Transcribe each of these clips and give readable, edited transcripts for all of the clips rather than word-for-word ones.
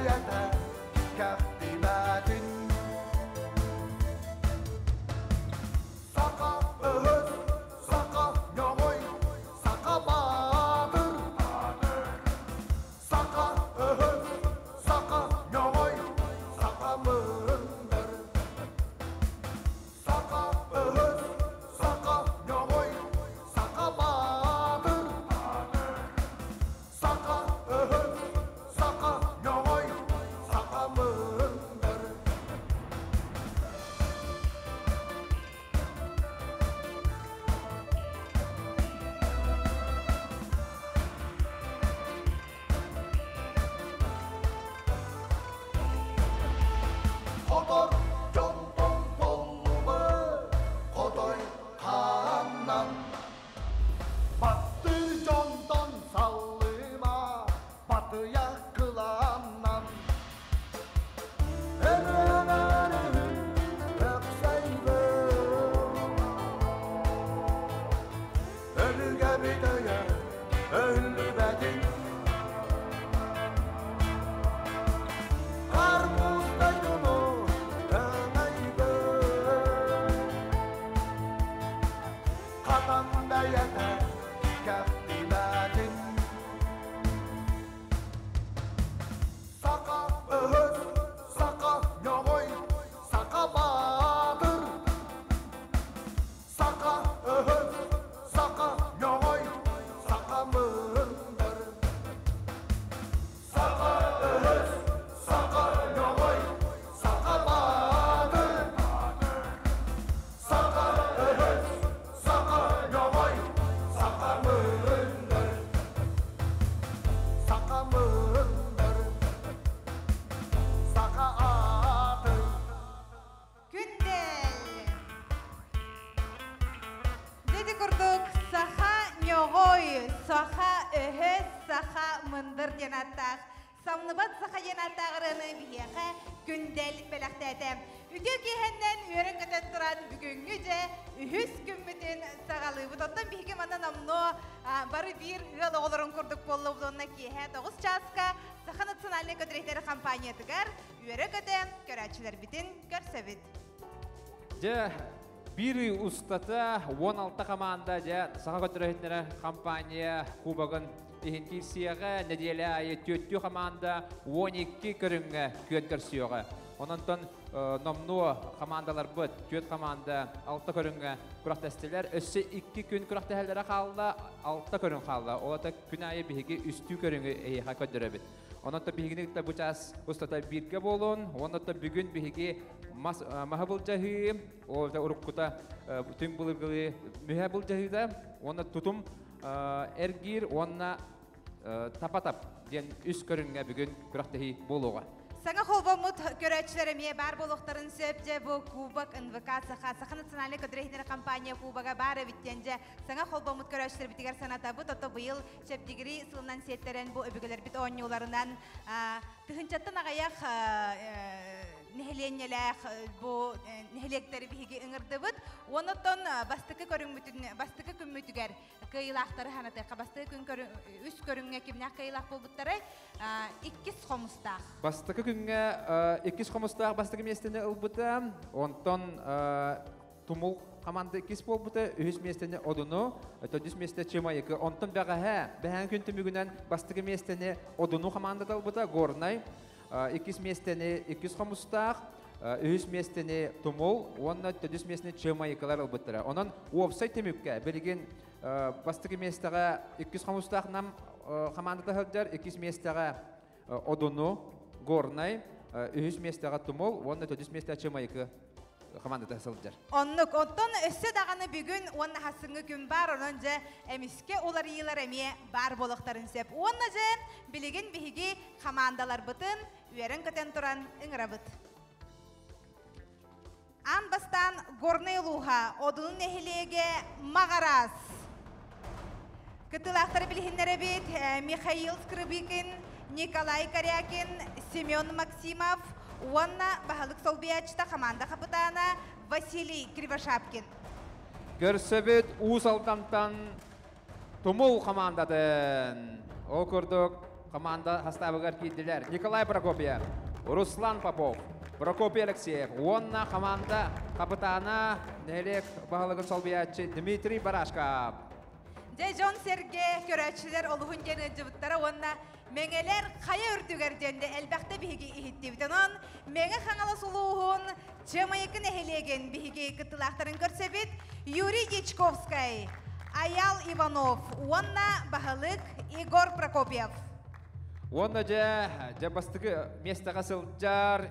бэйэтэ кэхтибэтин. Саха өһөс, саха ньоҕой, саха баатыр. Саха өһөс, саха ньоҕой, саха мындыр. Саха өһөс, саха ньоҕой, саха баатыр. Саха өһөс, саха ньоҕой, саха мындыр. Хотор дьонтон толлума, хотой хааннан. Баттыр дьонтон саллыма, батыйа кылааннан. Өрөмөрүһүн өксөйбөр. Өлүгэбит өйө өллүбэтин. Кармуздайдыну өҥөйбөр. Хатан бэйэтэ кэхтибэтин. Саха өһөс, саха ньоҕой, саха баатыр. Саха өһөс, саха ньоҕой, саха мындыр. Саха өһөс, саха ньоҕой, саха баатыр. Саха өһөс, саха ньоҕой, саха мындыр. Саха мындыр, саха аатын. Күндэл! Деди курдук саха ньоҕой, саха өһөс, саха мындыр диэн ааттаах Самныбат саха диэн ааттааҕырыны биһиэхэ Күндэл бэлэхтээтэ. Үтүө киэһэннэн үөрэн көтөн туран бүгүҥҥү дьэ үһүс күммүтүн саҕалыыбыт. Оттон биһиги манна номнуо бары биир ыал оҕолорун курдук буоллубут уонна киэһэ 9 чааска Саха национальнай көтүрүһүтэр компаниятыгар үөрэ-көтө көрөөччүлэрбитин көрсөбүт. Дьэ, биир ый устата 16 команда дьэ Саха көтүрүһүтнэрэ компания кубогын иһин киирсиэҕэ, нэдиэлэ аайы түөртүү команда 12 көрүҥҥэ күөн көрсүөҕэ. Ононтон номнуо командаларбыт түөрт команда алта көрүҥҥэ күрэхтэстилэр. Өссө икки күн күрэхтэһэллэрэ хаалла, алта көрүҥ хаалла. Ол ата күн аайы биһиги үстүү көрүҥү эһиэхэ көрдөрөбүт. Онон биһигини кытта бу чаас устата бииргэ буолун. Онон бүгүн биһиги мас маһы былдьаһыы, ол уруккута түҥ былыргылыы мүһэ былдьаһыыта, уонна тутум эргиир уонна тапа-тап диэн үс көрүҥҥэ бүгүн күрэхтэһии буолуоҕа. Саҥа холбоммут көрөөччүлэр эмиэ баар буолуохтарын сөп. Дьэ бу Кубок НВК Саха, Саха национальнай көтүрүһүнэр компания Кубога баар эбит диэн дьэ саҥа холбоммут көрөөччүлэрбитигэр санатабыт. Ото быйыл чэбдигири сылынан сиэттэрэн бу өбүгэлэрбит оонньууларынан тыһынчаттан аҕыйах нэһилиэнньэлээх бу нэһилиэктэри биһиги ыҥырдыбыт. Оннуттан бастакы көрүҥмүтүн бастакы күммүтүгэр кыайыылаахтары санатыахха. Бастакы күн үс көрүҥҥэ кимнээх кыайыылаах буолбуттарай? Иккис хомустаах. Бастакы күҥҥэ иккис хомустаах бастакы миэстэни ылбыта. Онтон Тумул команда иккис буолбута, үһүс миэстэни Одуну, төрдүс миэстэ Чымайыкы. Онтон бэҕэһээ, бэһээн күн түмүгүнэн бастакы миэстэни Одуну командата ылбыта, Горнай. Иккис миэстэни иккис хомустаах, үһүс миэстэни Тумул уонна төрдүс миэстэни Чымайыкылар ылбыттара. Онон уопсай түмүккэ билигин бастакы миэстэҕэ иккис хомустаах Нам командата сылдьар, иккис миэстэҕэ Одуну, Горнай, үһүс миэстэҕэ Тумул уонна төрдүс миэстэҕэ Чымайыкы командата сылдьар. Оннук. Оттон өссө даҕаны бүгүн уонна хасыҥҥы күн баар, онон дьэ эмискэ уларыйыылар эмиэ баар буолуохтарын сөп. Уонна дьэ билигин биһиги хамаандаларбытын үөрэн-көтөн туран ыҥырабыт. Аан бастаан Горнай улууһа, Одунун нэһилиэгэ Маҕарас. Кыттыылаахтары билиһиннэрэбит Михаил Скрыбыкин, Николай Корякин, Семен Максимов уонна баһылык солбуйааччыта хамаанда хапытаана Василий Кривошапкин. Көрсөбүт Уус Алдантан Тумул хамаандатын. Ол курдук. команда хастабыгар киирдилэр. Николай Прокопьев, Руслан Попов, Прокопий Алексеев уонна команда капитана нэһилиэк баһылыгын солбуйааччы Дмитрий Барашков. Дьэ дьон-сэргэ көрөөччүлэр олуһун диэн ыалдьыбыттара уонна Мэҥэлэр хайа үрдүгэр диэн де элбэхтэ биһиги иһиттибит. Онон Мэҥэ Хаҥалас улууһун Чымайыкы нэһилиэгин биһиги кыттыылаахтарын көрсөбүт Юрий Дьячковскай, Аял Иванов уонна баһылык Егор Прокопьев. Уонна дьэ, дьэ бастакы миэстэҕэ сылдьар,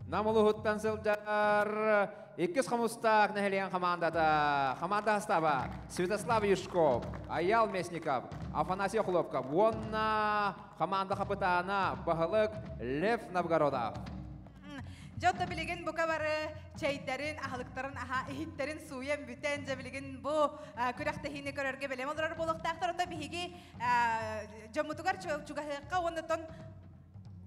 Нам улууһуттан сылдьар иккис хомустаах нэһилиэгин хамаандата, хамаанда састааба Святослав Юшков, Аял Местников, Афанасий Охлопков уонна хамаанда хапытаана баһылык Лев Новгородов. Дьон билигин бука бары чэйдэрин, аһылыктарын аха иһиттэрин сууйан бүтэн, дьэ билигин бу күрэхтэһиини көрөргө бэлэм олорор буолуохтаахтар. Ото биһиги дьоммутугар чугаһыахха уонна тон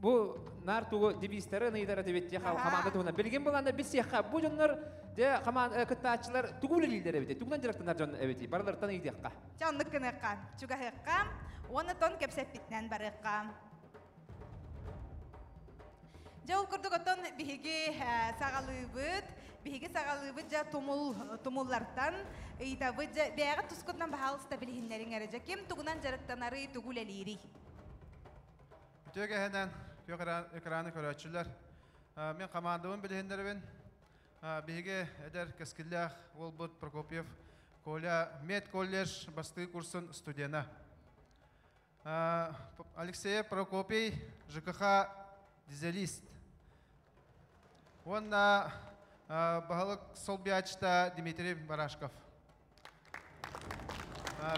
Бу наар тугу девизтары ыйдар этибит хамаанда туһунан. Билигин буланда билсиэххэ бу дьоннор дьэ хамаан кыттааччылар тугу үлэлииллэр эбитий? Тугунан дьарыктанар дьон эбитий? Барыларыттан ыйытыахха. Чэ оннук гыныахха, чугаһыахха уонна тон кэпсэппитинэн барыахха. Дьэ ол курдук оттон биһиги саҕалыыбыт, биһиги саҕалыыбыт дьэ тумул тумуллартан ыйытабыт дьэ бэйэҕит тускутунан баһаалыста билиһиннэриҥ эрэ дьэ ким тугунан дьарыктанарый, тугу үлэлиирий? Үтүө кэһэнэн күөх экраны көрөөччүлэр. Мин командабын билиһиннэрэбин. Биһиги эдэр кэскиллээх уолбут Прокопьев Коля медколледж бастыы курсун студена. Алексеев Прокопий ЖКХ дизелист. Уонна баһылык солбуйааччыта Дмитрий Барашков.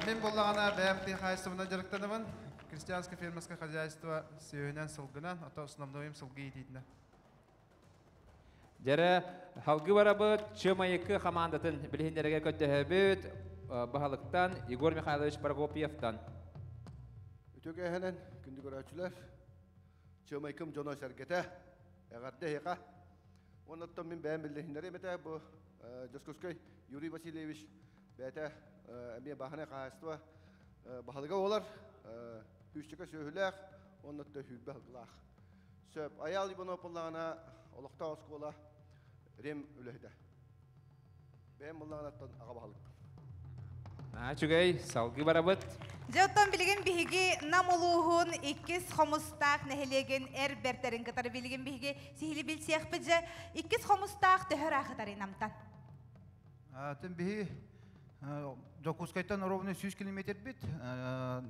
Мин буоллаҕына бэйэм тыа хаһаайыстыбанан дьарыктанабын. Крестьянское фермерское хозяйство сүөһүнэн сылгынан, ото основнойум сылгы иитиитинэн. Дьэрэ, халгы барабыт Чымайыкы хамаандатын билиһиннэргэ көттөһөбүт баһылыктан Егор Михайлович Прокопьевтан. Үтүө кээһэнэн күндү көрөөччүлэр, Чымайкым дьоно-сэргэтэ, эҕэрдэ эһиэхэ. Оннуттан мин бэйэм билиһиннэриэм этэ бу Дьоскускай Юрий Васильевич бэйэтэ эмиэ бааһынай хаһаайыстыба баһылыга буолар, күүсчэкэ сүөһүлээх, оннуттан сүүрбэ сылгылаах. Сөп. Айаал Иванов буоллаҕына олохтоох оскуола рем үлэһитэ. Бэйэм буоллаҕынаттан аҕа баһылыкпын. Үчүгэй, салгыы барабыт. Дьэ оттон билигин биһиги Нам улууһун иккис Хомустаах нэһилиэгин эр бэртэрин кытары билигин биһиги сиһили билсиэхпит дьэ иккис Хомустаах төһө ыраахытарый Намтан? Тин биһи Дьокуускайтан ровно 100 километр бит.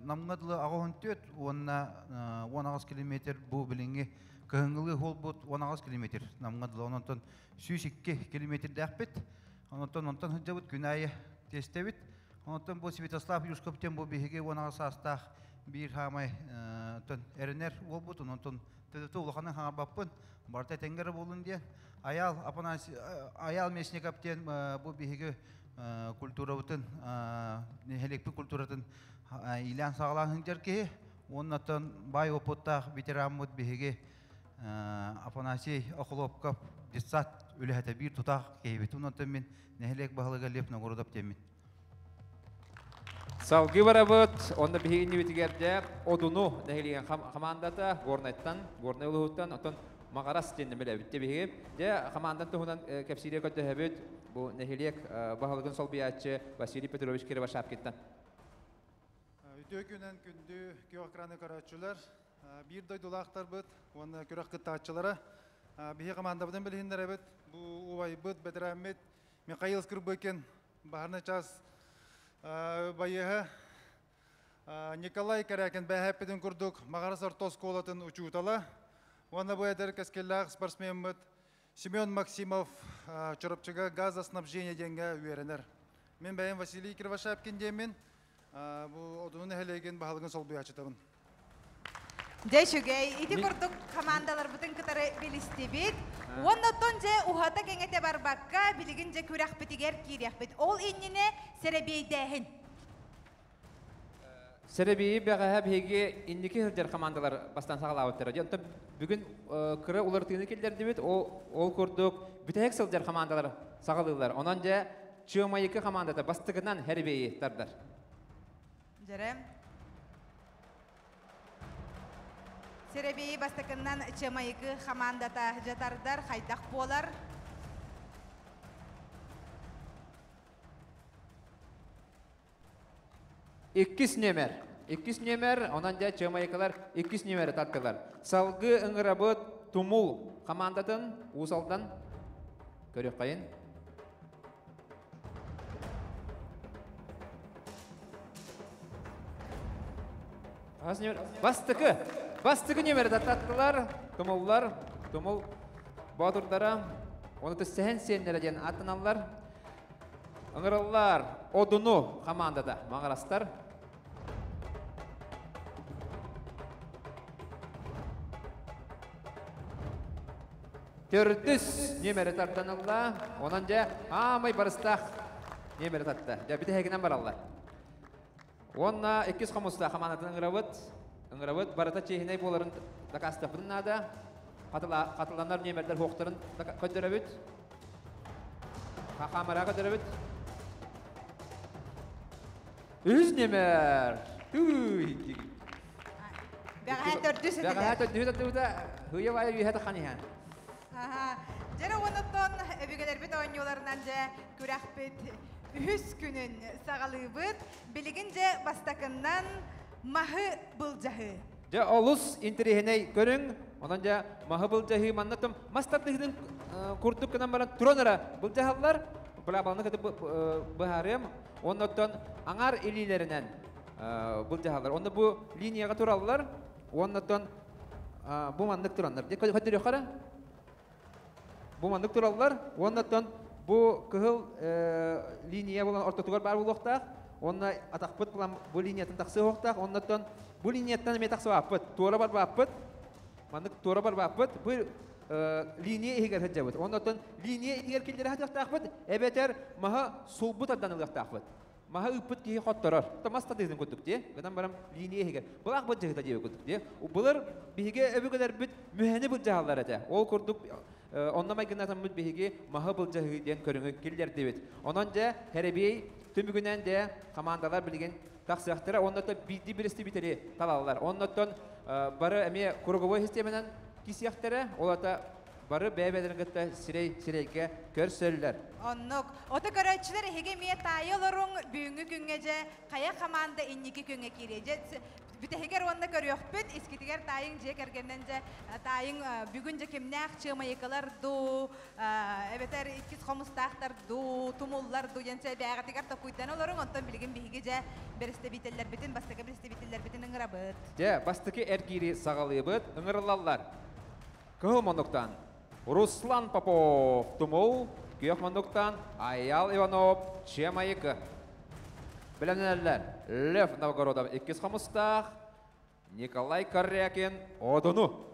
Намҥа дылы 84 уонна 18 километр бу билиҥҥи кыһыҥҥылыы буолбут 18 километр Намҥа дылы. Онтон 102 километрдээхпит. Онтон онтон сылдьабыт күн аайы тиэстэбит. Онтон бу Святослав Юшков диэн бу биһиги 18 саастаах биир хаамай эрэнэр уолбут. Онтон төтөтө улаханын хаҥарбаппын. Барыта этэҥҥэ эрэ буоллун диэн. Аял Апанасий Аял Местников диэн бу биһиги культурабытын нэһилиэкпит культуратын иилээн саҕалаан сылдьар киһи. Уоннаттан баай опыттаах ветераммыт биһиги Афанасий Охлопков детсад үлэһитэ биир тутаах киһибит. Онтон мин нэһилиэк баһылыга Лев Новгородов диэммин. Салгыы барабыт. Онно биһиги иннибитигэр дьэ Одуну нэһилиэгин хамаандата Горнайтан, Горнай улууһуттан, оттон Маҕарас диэн билэбит биһиги. Дьэ хамаандан туһунан кэпсиирэ көрдөһөбүт. Бу нэһилиэк баһылыгын солбуйааччы Василий Петрович Кривошапкиттан. Үтүө күнэн күндү күөх экраны көрөөччүлэр, биир дойдулаахтарбыт уонна күрэх кыттааччылара. Биһи командабытын билиһиннэрэбит. Бу убайбыт, бэтэрээммит Михаил Скрыбыкин, баһарный час байыаһа Николай Кэрээкин бээһэппитин курдук Маҕарас орто оскуолатын учуутала уонна бу эдэр кэскиллээх спортсмеммыт Семен Максимов Чурапчыга газоснабжение диэҥҥэ үөрэнэр. Мин бэйэм Василий Кривошапкин диэммин, бу Одуну нэһилиэгин баһылыгын солбуйааччытабын. Дьэ үчүгэй, ити курдук командаларбытын кытары билистибит. Уонна оттон дьэ уһата кэҥэтэ барбакка, билигин дьэ күрэхпитигэр киириэхпит. Ол иннинэ сэрэбиэйдээһин. Сэрэбиэйи бэҕэһээ биһиги инники сылдьар командалар бастаан саҕалаабыттара. Дьэ, онтон бүгүн кыра уларытыыны киллэрдибит. Ол курдук бүтэһик сылдьар командалар саҕалыыллар. Онон дьэ Чыамайыкы командата бастакынан Хэрбэйи тардар. Дьэрэ. Сэрэбиэйи бастакыннан Чыамайыкы хамаандата дьатардар хайдах буолар? Иккис нүөмэр. Иккис нүөмэр, онон дьэ Чыамайыкылар иккис нүөмэри тартылар. Салгыы ыҥырабыт Тумул хамаандатын Уус Алдан көрүөххэйин. Хас нүөмэр? Бастакы. Бастакы нүөмэри таттылар. Тумуллар. Тумул боотурдара. Оны сэһэн сиэннэрэ диэн ааттаналлар. Ыҥырыллар Одуну хамаандата маҥырастар. Төрдүс нүөмэри тарданылла. Онон дьэ аамай барыстаах нүөмэри татта. Дьэ бүтэһигинэн бараллар. Уонна иккис хомустаах хамаандатын ыҥырабыт. Ыҥырабыт барыта чиэһинэй буоларын дакаастыахпытын наада. Хатыланар нүөмэрдэр хуохтарын көрдөрөбүт. Хамара көрдөрөбүт. Үһүс нүөмэр. Бэҕэһээ төрдүс этилэр. Бэҕэһээ төрдүс этилэр. Хыйа баайа үөһэ тахан иһэн. Дьэ оннуттан өбүгэлэрбит оонньууларынан дьэ күрэхпит үһүс күнүн саҕалыыбыт. Билигин дьэ бастакыннан маһы былдьаһыы. Дьэ олус интэриэһинэй көрүҥ. Онон дьэ маһы былдьаһыы манна том мас тардыһыытын курдук гынан баран туран эрэ былдьаһаллар. Бырабаланы кытта быһаарыам. Оннуттан аҥар илиилэринэн былдьаһаллар. Онно бу линияҕа тураллар. Оннуттан бу маннык тураннар. Дьэ көтөрүөххэ Бу маннык тураллар. Уоннаттан бу кыһыл линия буолан ортотугар баар буолуохтаах. Уонна атахпыт бу линиятын тахсыахтаах. Оннуттан бу линияттан эмиэ тахсыбаппыт. Туора барбаппыт. Маннык туора барбаппыт. Бу линия иһигэр сылдьабыт. Оннуттан линия иһигэр киллэрэ сатыахтаахпыт. Эбэтэр маһа сулбут ардан ылыахтаахпыт. Маһы ыыппыт киһи хотторор. Мас тадыытын курдук дии. Гынан баран линия иһигэр. Былаах былдьаһыта диэбит курдук дии. Былыр биһиги өбүгэлэрбит мүһэни былдьаһаллар этэ. Ол курдук онно майгыннатаммыт биһиги маһы былдьаһыы диэн көрүҥү киллэрдибит. Онон дьэ хэрэбиэй түмүгүнэн дьэ командалар билигин тахсыахтара. Оннуттан биирдии биристибитэри талаллар. Оннуттан бары эмиэ круговой систиэмэнэн кисиэхтэрэ. Ол ата бары бэйэ-бэйэлэрин кытта сирэй сирэйгэ көрсөллөр. Оннук. Ото көрөөччүлэр эһиги эмиэ таайа олоруҥ бүгүҥҥү күҥҥэ дьэ хайа команда инники күҥҥэ киириэ. Дьэ бүтэһигэр уонна көрүөхпүт, искитигэр таайыҥ дьиэ кэргэннэн дьэ таайыҥ бүгүн дьэ кимнээх чыамайыкалар дуу, эбэтэр иккис хомустаахтар дуу, тумуллар дуу диэн бээҕитигэр токуйдан олоруҥ, онтон билигин биһиги дьэ бэрэстэбиитэллэрбитин, бастакы бэрэстэбиитэллэрбитин ыҥырабыт. Дьэ, бастакы эргиири саҕалыыбыт, ыҥырыллаллар. Кыһыл муннуктан Руслан Попов Тумул, күөх муннуктан Айял Иванов Чемайыкы. Бэлэмнэнэллэр Лев Новгородов иккис хомустаах, Николай Корякин Одуну.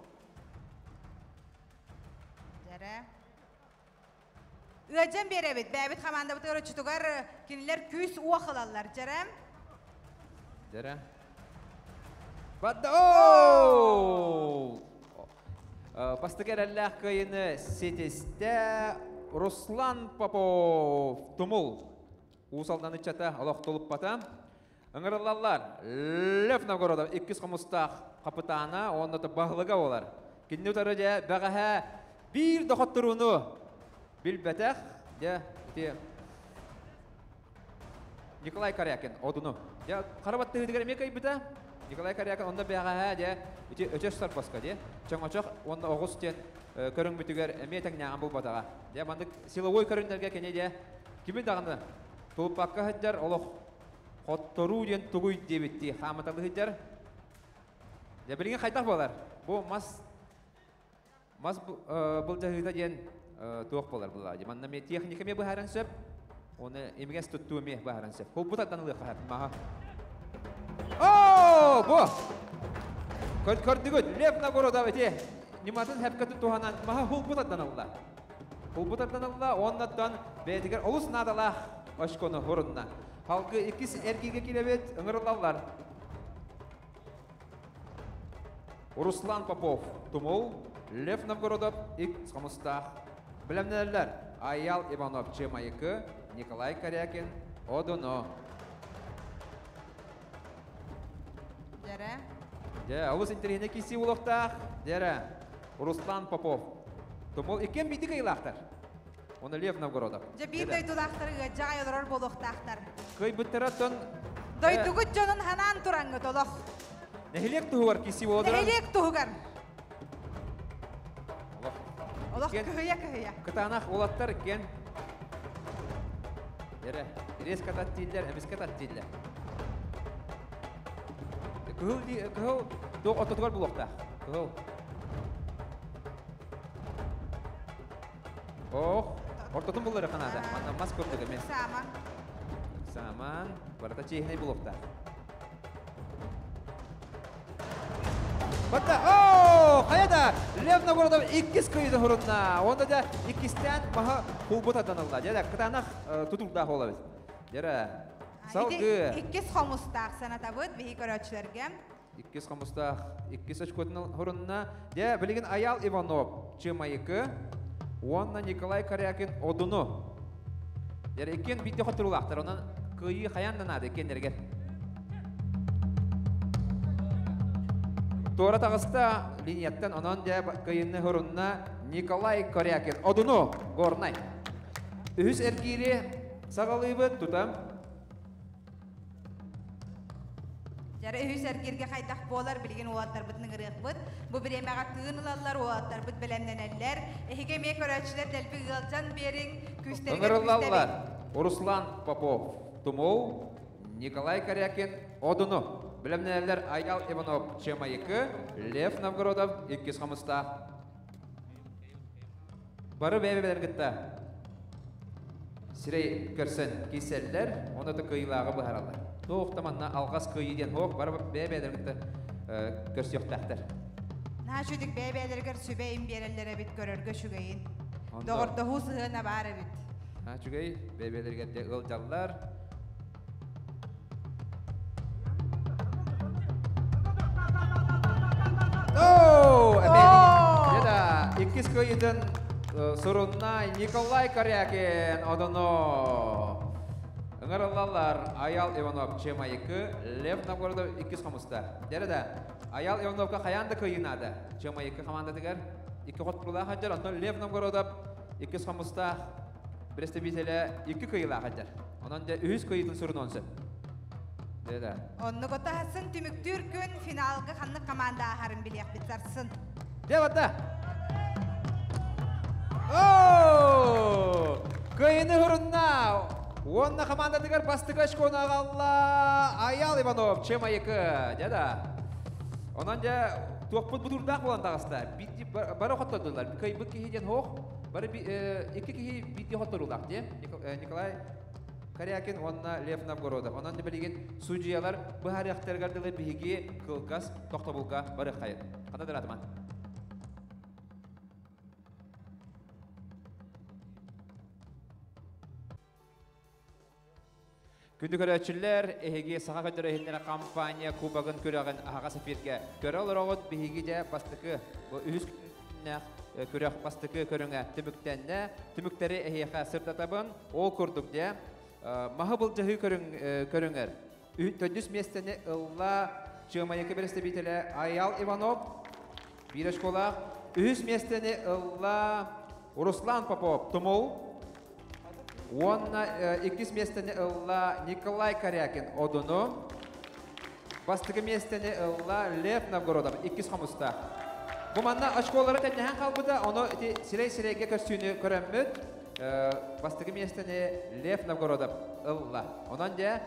Дьэрэ. Ыадьан биэрэбит, бэйэбит хамаандабытыгар оччотугар кинилэр күүс уох ылаллар. Дьэрэ. Дьэрэ. Бадда оу! Бастакы эрэллээх кыайыны ситистэ Руслан Попов Тумул. Уус Алдан ыччата олох тулуппата. Ыҥырыллаллар Лев Новгородов иккис хомустаах хапытаана уонна баһылыга буолар. Кинини утары дьэ бэҕэһээ биир да хотторууну билбэтэх дьэ ити Николай Корякин одуну. Дьэ хара баттыһыытыгар эмиэ кыайбыта. Николай Корякин онно бэҕэһээ дьэ ити өчөс сарбаска дьэ чоҥочох уонна оҕус диэн көрүҥмүтүгэр эмиэ тэҥнээҕин булбатаҕа. Дьэ маннык силовой көрүҥнэргэ кини дьэ кими даҕаны тулуппакка сылдьар олох хотторуу диэн тугуй диэбиттии хаамыталыы сылдьар. Дьэ билигин хайдах буолар? Бу мас мас былдьаһыыта диэн туох буолар булаа? Манна эмиэ техника эмиэ быһааран сөп. Оны имигэс туттуу эмиэ быһааран сөп. Холбут аттанылыахха маһа. Оо, бу! Көрдүгүт, Лев Новгородов ити ньыматын хэпкэ туһанан маһа хулбут аттанылла. Хулбут аттанылла, оннуттан бэйэтигэр олус наадалаах очкону хурунна. Халкы иккис эргиигэ киирэбит, ыҥырыллаллар. Руслан Попов, Тумул, Лев Новгородов, ик хомустаах. Бэлэмнэнэллэр Айял Иванов Чымайыкы, Николай Корякин, Одуну. Дьэрэ. Дьэ, олус интэриэһинэй киирсии буолуохтаах. Дьэ, Руслан Попов. Тумул иккиэн биирдик ыйылаахтар. Оны Лев Новгородов. Дьэ, биир дойдулаахтары ыадьаҕай олорор буолуохтаахтар. Кыайбыттара тон Дойдугут дьонун ханаан тураңгыт олох. Нэһилиэк туһугар киирсии буолуо. Нэһилиэк туһугар. Олох кыһыйа-кыһыйа. Кытаанах уолаттар иккиэн. Дьэрэ, резко таттииллэр, эмискэ таттииллэр. Кыһыл кыһыл туох ортотугар булуохтаах. Кыһыл. Ох, ортотун буллар ханаада. Манна мас курдук эмиэ. Сааман. Сааман. Барыта чиэһинэй булуохтаах. Батта, о, хайа да, Лев Новгородов иккис кыйды хурунна. Онда да иккистээн маһа хулбут атанылла. Дьэ, кытаанах тутулдаах олабыз. Дьэ, салгыы. Иккис хомустаах санатабыт биһи көрөөччүлэргэ. Иккис хомустаах, иккис очкотун хурунна. Дьэ, билигин Аял Иванов Чымайыкы уонна Николай Корякин Одуну. Дьэ, иккиэн биирдэ хотурулаахтар. Онон кыайыы хайаан да наада иккиэннэригэр. Туора таҕыста линияттан, онон дьэ кыайыыны хурунна Николай Корякин Одуну, Горнай. Үһүс эргиири саҕалыыбыт тута. Дьара үһүс эргииргэ хайдах буолар билигин уолаттарбытын ыҥырыахпыт. Бу бириэмэҕэ тыын ылаллар, уолаттарбыт бэлэмнэнэллэр. Эһиги эмиэ көрөөччүлэр дэлби ыалдьан биэриҥ, күүстэригэр Ыҥырыллаллар. Руслан Попов, Тумул, Николай Корякин, Одуну. Бэлэмнэнэллэр Айал Иванов, Чемайыкы, Лев Новгородов, иккис хомустаах. Бары бэйэ-бэйэлэрин кытта сирэй көрсөн киирсэллэр, онно да кыайыылааҕы быһаараллар. Туох да манна алҕас кыайыы диэн суох, бары бэйэ-бэйэлэрин кытта көрсүөхтээхтэр. Наһаа үчүгдүк бэйэ-бэйэлэригэр сүбэ-им биэрэллэр эбит, көрөргө үчүгэйин. Доҕордоһуу сыһыана баар эбит. Наһаа үчүгэй, бэйэ-бэйэлэригэр дьэ ыалдьаллар. Оо! Иккис кыайыытын сурунна Николай Корякин одоно. Ыҥырыллаллар Аял Иванов Чемайыкы, Лев Новгородов иккис хомуста. Дэрэ да, Аял Ивановка хайаан да кыайыы наада. Чемайыкы командатыгар икки хотпулаах хаджар, онтон Лев Новгородов иккис хомустаах представителэ икки кыайыылаах хаджар. Онон дьэ үһүс кыайыытын сурунуон сөп. Дэ Оннук отаһасын түмүктүүр күн финалга ханнык команда ааһарын билиэхпит сарсын. Дьэ бата. Оо! Кыайыны хурунна! Уонна командатыгар бастакы очкону аҕалла Аял Иванов, Чемайыкы. Дьэ да. Онон дьэ туохпут бутуурдаах буолан таҕыста. Бары хоттордулар. Кыайбыт киһи диэн хоох. Бары икки киһи биирдии хотторуулаах дии. Николай Корякин уонна Лев Новгородов. Онон билигин судьуйалар быһаарыахтарыгар дылы биһиги кылгас тохтобулга барыаххайын. Ханна дыратыман? Күндү көрөөччүлэр, эһиги Саха көрдөрө иһиннэрэ компания кубогын күрэҕин аһаҕас эфиргэ көрө олороҕут. Биһиги дьэ бастакы үһүс күрэх бастакы көрүҥэ түмүктэннэ. Түмүктэри эһиэхэ сырдатабын. Ол курдук дьэ маһы былдьаһыы көрүҥэр төрдүс миэстэни ылла Чыамайыкы бэрэстэбиитэлэ Айал Иванов, биир очколаах. Үһүс миэстэни ылла Руслан Попов, Тумул. Уонна иккис миэстэни ылла Николай Корякин, Одуну. Бастакы миэстэни ылла Лев Новгородов, иккис хомуста. Бу манна очколары тэннэһэн хаалбыта, ону ити сирэй-сирэйгэ көрсүүнү көрөммүт, бастакы миэстэни Лев Новгородов ылла. Онон дьэ,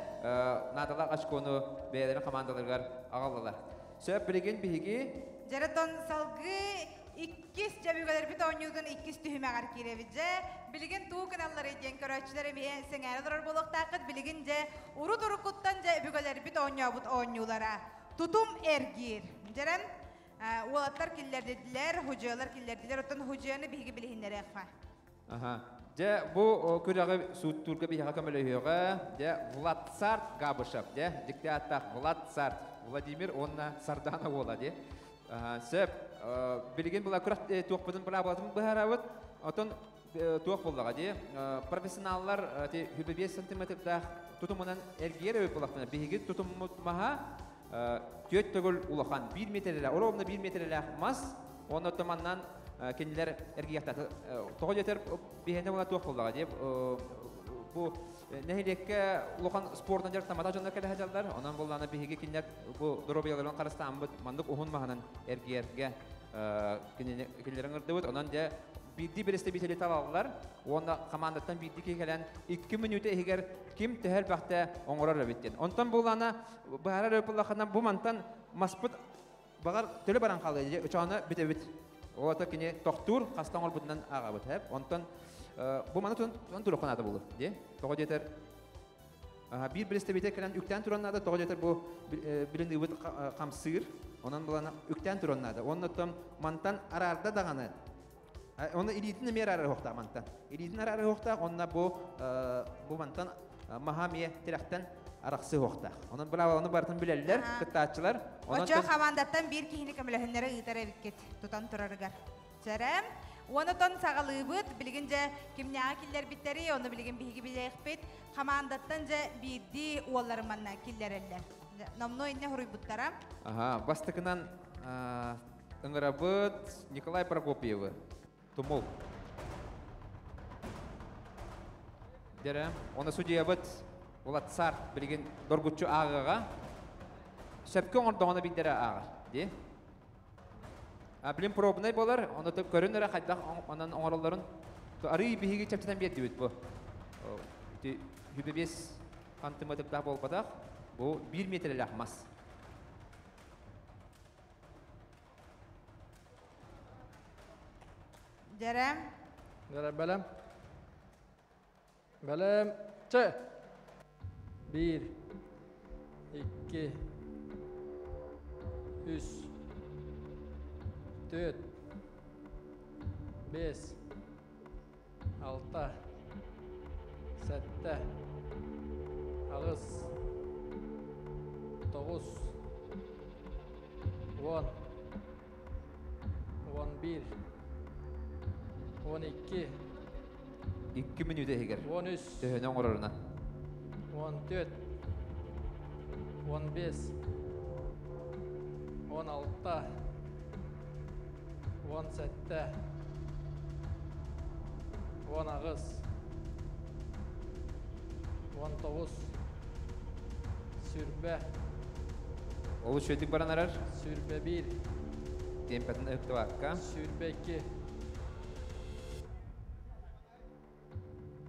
наадалаах очкону бэйэлэрин командаларыгар аҕаллылар. Сөп, билигин биһиги Дьэретон салгыы иккис дьэбүгэлэрбит оонньуутун иккис түһүмэҕэр киирэбит. Дьэ, билигин туу гыналлары диэн көрөөччүлэр эмиэ сэҥээрэ олорор буолуохтааххыт. Билигин дьэ, урут-уруккуттан дьэ өбүгэлэрбит оонньообут оонньуулара. Тутум эргиир. Дьэрэн, уолаттар киллэрдилэр, худьуялар киллэрдилэр. Оттон худьуяны биһиги билиһиннэриэххэ. Аха. Дьэ, бу күрэҕи сууттуурга биһиэхэ көмөлөһүөҕэ. Дьэ, Владсарт Габышев, дьэ, дьикти ааттаах Владсарт Владимир уонна Сардана уола, дьэ. Сөп. Билигин була күрэх туохпутун быраабылатын быһаарабыт. Отон туох буоллаҕа дии. Профессионаллар ти 25 сантиметрдаах тутумунан эргийэр эбит буоллахтана. Биһиги тутуммут маһа. Түөрт төгүл улахан, биир миэтэрэлээх, ровно биир миэтэрэлээх мас, онно туманнан кинилэр эргийэхтэ. Тоҕо диэтэр биһиэнэ була туох буоллаҕа диye бу нэһилиэккэ улахан спортан дьарыктамматах дьоннор кэлэ сылдьаллар. Онон буоллаҕына биһиги кинилэр бу доруобуйаларын харыстааммыт маннык уһун маһынан эргийэргэ кинилэри ыҥырдыбыт. Онон дьэ биирдии представители талаллар уонна командаттан биирдии киһи кэлэн 2 мүнүүтэ иһигэр ким төһө элбэхтэ оҥорор эбит диэн. Онтон буоллаҕына быһаарар буоллаххына бу мантан маспыт баҕар төлө баран хаалыа дии очоҕуна бүтэбит. Ол ата кини тохтуур хаста оҥорбутунан ааҕабыт һэп. Онтон бу маны тутан туруохха наада буолуо дии. Тоҕо диэтэр биир представитель кэлэн үктээн туран наада, тоҕо диэтэр бу билин хамсыыр, онон булана үктээн туран наада. Оннуттан мантан араарда даҕаны Оны илиитин эмиэ араарар уохтаах мантан. Илиитин араарар уохтаах, онно бу бу мантан маһа эмиэ тирэхтэн арахсы уохтаах. Онон браво, барытын билэллэр, кыттааччылар. Очо командаттан биир киһини көмөлөһүннэри ыытар эбиккит тутан турарыгар. Чэрэ. Онотон саҕалыыбыт, билигин дьэ кимнээҕи киллэрбиттери, ону билигин биһиги билиэхпит. Командаттан дьэ биирдии уолларыманна киллэрэллэр. Номно инне хоруйбуттара. Ага, бастакынан ыҥырабыт Николай Прокопьевы. Тумул. Дэрэ, оны судьуйабыт Улатсар билигин доргуччу ааҕыаҕа. Сөпкө оҥордоҕуна билдэрэ ааҕар. Дии. Билим пробнай болар, оны көрүн эрэ хайдах онон оҥороллорун. Арый биһиги чэпчэтэн биэрдибит бу. Ити хүбэбиэс сантиметрдаах буолбатах. Бу 1 метрэлээх мас. Дьэрэ. Дьэрэ, бэлэм. Бэлэм. Чэ. Биир. Икки. Үс. Түөрт. Биэс. Алта. Сэттэ. Аҕыс. Тоҕус. 10. 11. 12. 2 мүнүүтэ иһигэр. 13. Төһөнү оҥорорунан. 14. 15. 16. 17. 18. 19. Сүүрбэ. Ол үчүгэйдик баран эрэр. 21. Темпатын ыктыбакка. 22.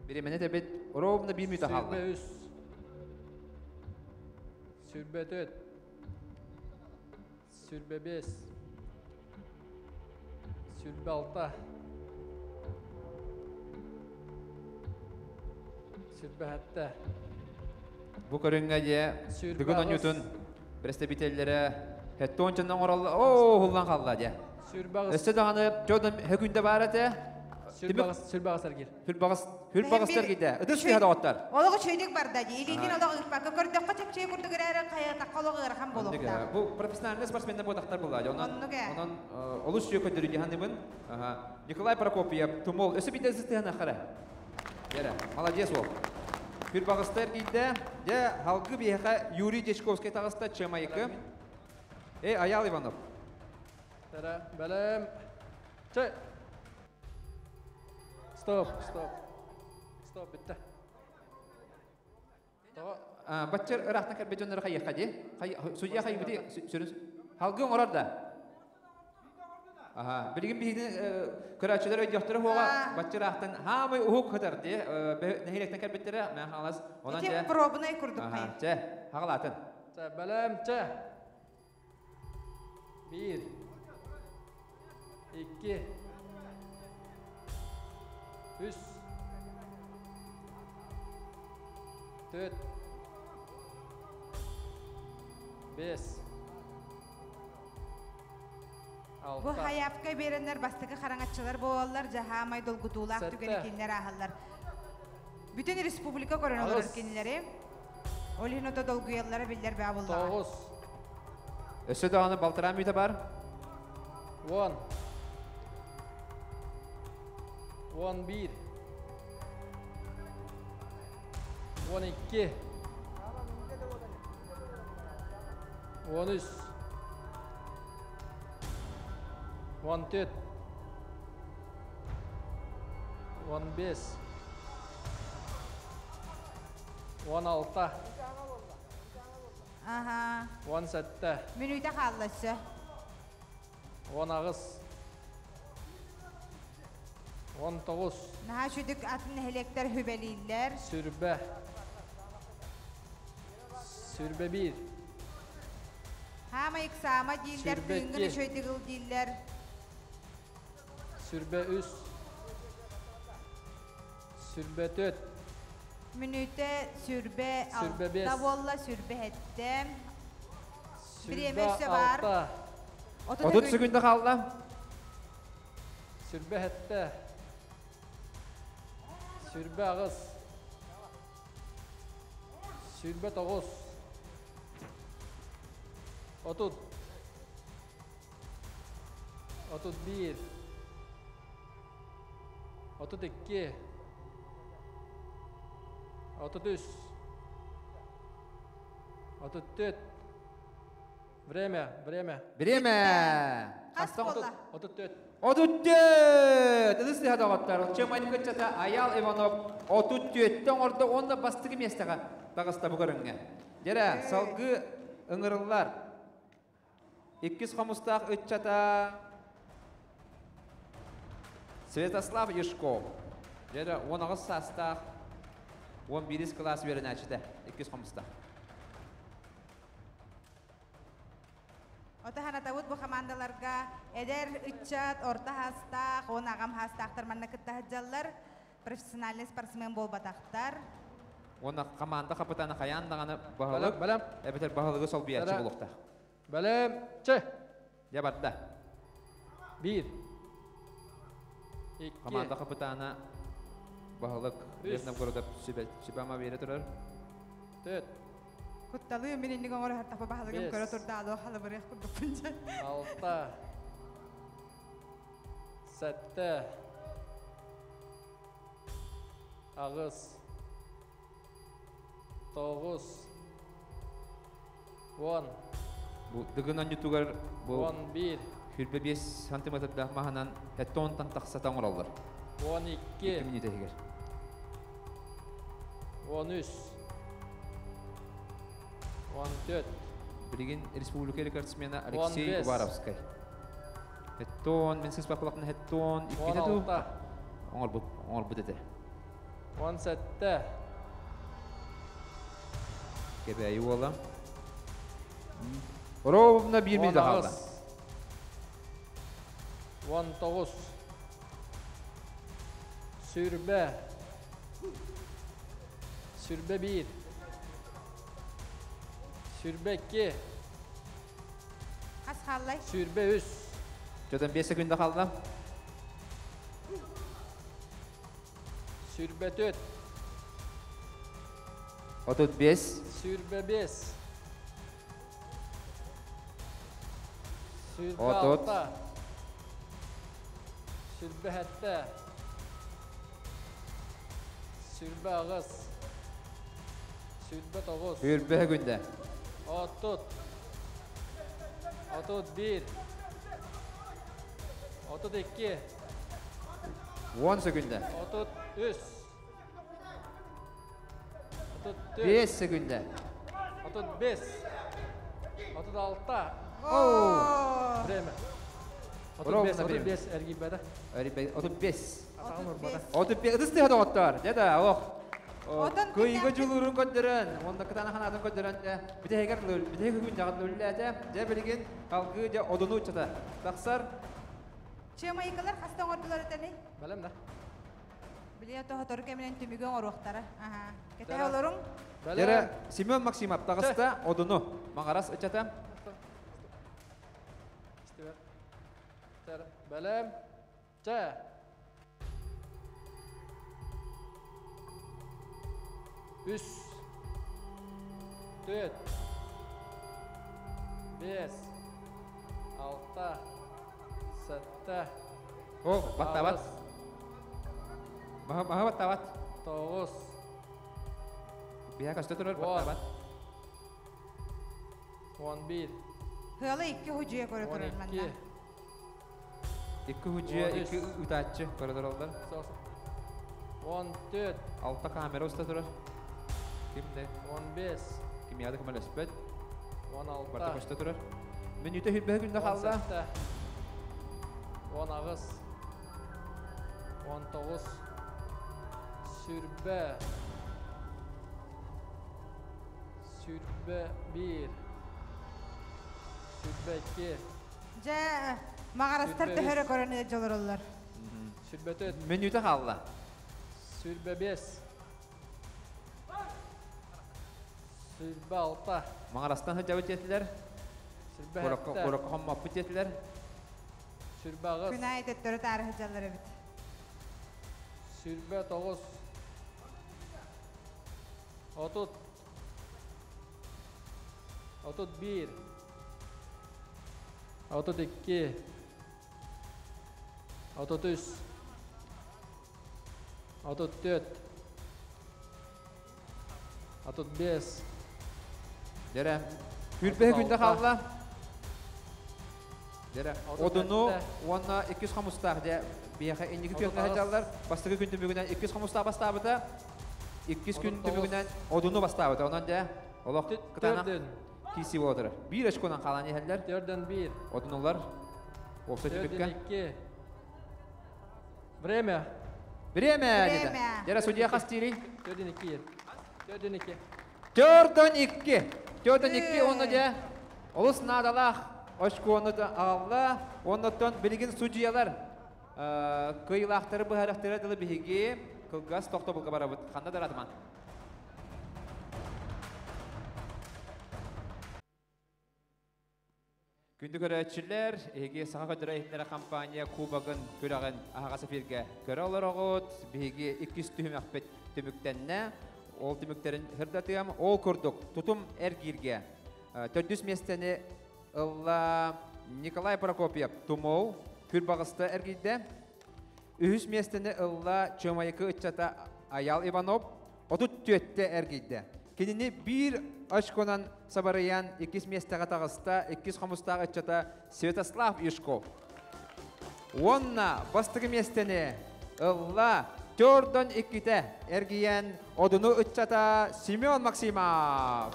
Биремени тэбит ровно 1 мүнүүтэ хаалла. 23. 24. 25. 26. 27. Бу көрүҥҥэ дьэ бүгүн онньутун представителлэрэ хеттон оҥороллор. Оо, уһуллан хаалла дьэ. Өссө даҕаны чодон хөкүндэ баар этэ. Сүрбэҕис эргир. Сүрбэҕис сүрбэҕистэр кийтэ. Ытыс түһэ доҕоттор. Олоҕу чөйдүк барда дии. Илиитин олоҕу ыыппакка көрдөххө чэпчэки курдук эрээри хайатахха олоҕу ыарахан буолуохтаах. Бу профессиональный спортсменнар буолтахтар буолла. Онон онон олус сүйө көдөрү дьаһаныбын. Николай Прокопьев, Тумул, өссө биирдэ сыстыһан ахара. Дьэрэ, молодец уол. Сүрбаҕыстар киирдэ. Дьэ, халгы биһиэхэ Юрий Дьячковскай таҕыста Чемайкы. Эй, Аял Иванов. Тара, бэлэм. Чэ. Стоп, стоп. Стоп, бүттэ. Тоҕо баччар ыраахтан кэлбит дьоннору хайыахха дии? Судья хайбыты сүрүн халгы оҥорор да. Аха, билигин биһигини көрөөччүлэр өйдүөхтэрэ хуоҕа баччыраахтан хаамай уһук хытар дии нэһилиэктэн кэлбиттэрэ мэн хаҥалас онон дьэ пробунай курдук хайа. Чэ, хаҕалаатын. Чэ, бэлэм, чэ. Биир. Икки. Үс. Төрт. Бес. Бу хайаапка биэрэннэр бастакы хараҥаччылар буолаллар, дьаһаамай долгутуулаах түгэни кинилэр ааһаллар. Бүтүн республика көрөн олорор кинилэри. Ол иһин ото долгуйаллара биллэр баа буоллаҕа. 9. Өссө даҕаны балтараа мүтэ бар. 10. 11. 12. 13. 14. 15. 16. Аха. 17. Мүнүүтэ хаалла өссө. 18. 19. Наһаа үчүгдүк атын нэһилиэктэр сүбэлииллэр. Сүрбэ. Сүрбэ биир. Хаама ыксаама дииллэр, Сүрбэ тыыҥҥын икки. үчүгэйдик ыл дииллэр. Сүрбэ үс. Сүрбэ төрт. Мүнүүтэ сүрбэ Сүрбэ алта бес. буолла, сүрбэ сэттэ. Бириэмэ Сүрбэ өссө баар. алта. 30 30 секунда хаалла. Сүрбэ сэттэ. Сүрбэ аҕыс. Сүрбэ тоҕус. 30. 31. 32. 33. 34. Время, время. Время! Хас буолла? 34. 34! Ытыс тыаһа доҕоттор. Чымайдык ыччата Аял Иванов 34-тэн оҥордо уонна бастакы миэстэҕэ таҕыста бу көрүҥҥэ. Дьэрэ, салгыы ыҥырыллар. Иккис хомустаах ыччата Святослав Ешков. Дьэрэ, 18 саастаах 11 кылаас үөрэнээччитэ. Иккис хомустаах. Ото ханатабыт бу хамаандаларга эдэр ыччат, орто саастаах, уон аҕам саастаахтар манна кытта сылдьаллар. Профессиональный спортсмен буолбатахтар. Уонна команда хапытаана хайаан даҕаны баһылык, Бэлэм, бэлэм. эбэтэр баһылыгы солбуйааччы Бэлэм. буолуохтаах. Бэлэм. Чэ. Дьэ барда. Биир. Икки. Команда хапытаана баһылык Лев Үс. Новгородов сүбэ сүбэ-ама биэрэ турар. Төрт. Кутталы мин инник оҥоро саттапа баһылыгым Бес. көрө турда алуох халыбырыах курдукпун дьэ. Алта. Сэттэ. Аҕыс. Тоҕус. 10. Бу Дыгын оонньуутугар бу 11. 25 сантиметрдаах маһынан 70-тан тахсата оҥороллор. 12. 2 мүнүүтэ иһигэр. 13. 14. Билигин республика рекордсмена Алексей 15. Уваровскай. Хеттон, мин сыспаппалахпына хеттон, иккитэ дуу 16. оҥорбут, оҥорбут этэ. 17. Кэбээйи уола. Ровно биир мүнүүтэ хаалла. 19. Сүрбэ. Сүрбэ биир. Сүрбэ икки. Хас хааллай? Сүрбэ үс. Чотон 5 секунда хаалла. Сүрбэ төрт. 35. Сүрбэ бес. Сүрбэ 30. алта. Сүрбэ сэттэ. Сүрбэ аҕыс. Сүрбэ тоҕус. Сүрбэ секунда. 30. 31. 32. 10 секунда. 33. 34. 5 секунда. 35. 36. Оо! Время. Ровно 35, время. 35 эргийбэтэ. 35. 35. 35. Ытыс тыаһа доҕоттор. Дьэ да, ох. Отон Кыйга кимнээхпит? дьулуурун көрдөрөн, уонна кытаанах санаатын көрдөрөн, дьэ, бүтэһигэр бүтэһик күн дьаҕын үллээтэ. Дьэ билигин халгыы дьэ одуну ыччата тахсар. Чымайыкалар хаста оҥордулар этэний? Бэлэм да. Билиэ тоһотору кэминэн түмүгү оҥоруохтара. Аха. Кэтэһэ Дара. олоруҥ. Бэлэм. Дьэрэ Семен Максимов таҕыста одуну. Маҕарас ыччата. Истибэр. Бэлэм. Чэ. Үс. Төрт. Бес. Алта. Сэттэ. О, баттабат. Аҕыс. Маһа маһа баттабат. Тоҕус. Биһа көстө турар 10. баттабат. 11. Хыала 2 худьуя көрө турар манна. 2 худьуя, 2 ытааччы көрө тураллар. 14. 6 камера уста турар. Ким де? 15. Ким яды көмөлөспөт. 16. Барта көстө турар. Мүнүүтэ хүрбэһэ күндэ хаалла. 18. 19. Сүрбэ. Сүрбэ 1. Сүрбэ 2. Дьэ, маҕарастар төһөрө көрөн ыалдьалар. Сүрбэ 4. Мүнүүтэ хаалла. Сүрбэ 5. Сүрбэ 6. Маҕарастан сылдьабыт диэтилэр. Сүрбэ 7. Курокко хоммоппут диэтилэр. Сүрбэ 8. Күн аайы төттөрү таары сылдьаллар эбит. Сүрбэ 9. 30. 31. 32. 33. 34. 35. Дэрэ. Хүрбэһэ күндэ хаалла. Дэрэ. Одуну уонна 200 хомустаах дьэ биэхэ инники күөҥҥэ сылдьаллар. Бастакы күн түмүгүнэн 200 хомустаах бастаабыта. Иккис күн түмүгүнэн Одуну бастаабыта. Онон дьэ олох кытаанах киирсии буола турар. Биир очконан хаалан иһэллэр. Төрдөн 1. Одунулар уопсай түмүккэ. 2. Время. Время деді. Дәрі судья хас диирий? Төрдөн 2. Төрдөн 2. Төрдөн 2. Төрдөн 2 онно дьэ олус наадалаах очкону аҕалла. Оннуттан билигин судьуйалар кыайыылаахтары быһаарыахтара дылы биһиги кылгас тохтобулга барабыт. Ханна да ыраатыман. Күндү көрөөччүлэр, эһиги Саха көтөрө иһитиннэрэр компания Кубогын күрэҕин аһаҕас эфиргэ көрө олороҕут. Биһиги иккис түһүмэхпит түмүктэннэ. Ол түмүктэрин сырдатыам. Ол курдук, тутум эргииргэ төрдүс миэстэни ылла Николай Прокопьев Тумул Күрбаҕыста эргийдэ. Үһүс миэстэни ылла Чымайыкы ыччата Аял Иванов 34-тэ эргийдэ. Кинини биир очконан сабарыйан иккис миэстэҕэ таҕыста иккис хомустаах ыччата Святослав Юшков. Уонна бастакы миэстэни ылла төрдөн иккитэ эргийэн Одуну ыччата Семен Максимов.